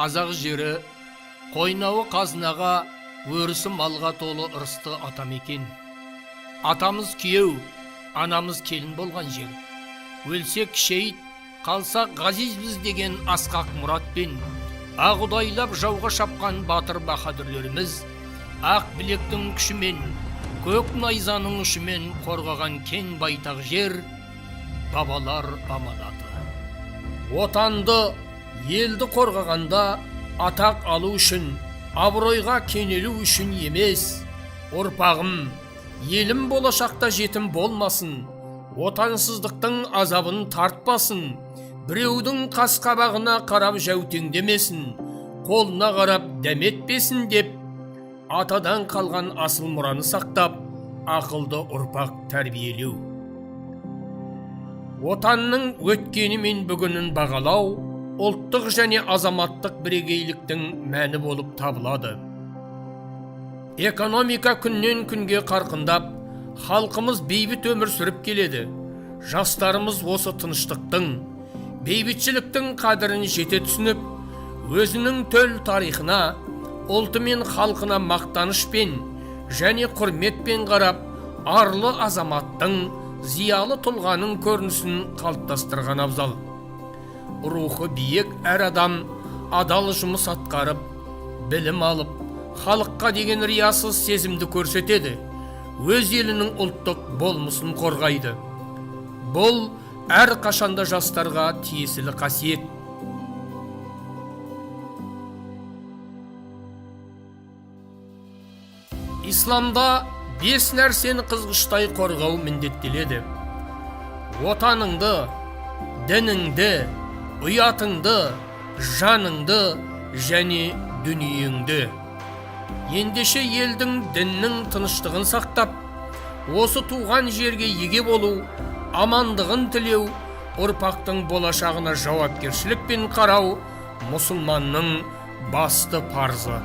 Қазақ жері қойнауы қазынаға, өрісі малға толы ырысты атамекен. Атамыз күйеу, анамыз келін болған жер. Өлсек шейіт, қалсақ ғазизбіз деген асқақ мұратпен ақ ұдайлап жауға шапқан батыр баһадүрлеріміз ақ білектің күшімен, көк найзаның ұшымен қорғаған кең байтақ жер бабалар аманаты. Отанды, елді қорғағанда атақ алу үшін, абыройға кенелу үшін емес, ұрпағым, елім болашақта жетім болмасын, отансыздықтың азабын тартпасын, біреудің қас-қабағына қарап жәутеңдемесін, қолына қарап дәметпесін деп атадан қалған асыл мұраны сақтап, ақылды ұрпақ тәрбиелеу. Отанның өткені мен бүгінін бағалау ұлттық және азаматтық бірегейліктің мәні болып табылады. Экономика күннен күнге қарқындап, халқымыз бейбіт өмір сүріп келеді. Жастарымыз осы тыныштықтың, бейбітшіліктің қадірін жете түсініп, өзінің төл тарихына, ұлты мен халқына мақтанышпен және құрметпен қарап, арлы азаматтың, зиялы тұлғаның көрінісін қалыптастырған абзал. Рухы биік әр адам адал жұмыс атқарып, білім алып, халыққа деген риясыз сезімді көрсетеді, өз елінің ұлттық болмысын қорғайды. Бұл әр қашанда жастарға тиесілі қасиет. Исламда 5 нәрсені қызғыштай қорғау міндеттеледі. Отаныңды, дініңді, ұятыңды, жаныңды және дүниеңді. Ендеше елдің, діннің тыныштығын сақтап, осы туған жерге еге болу, амандығын тілеу, ұрпақтың болашағына жауапкершілікпен қарау мұсылманның басты парызы.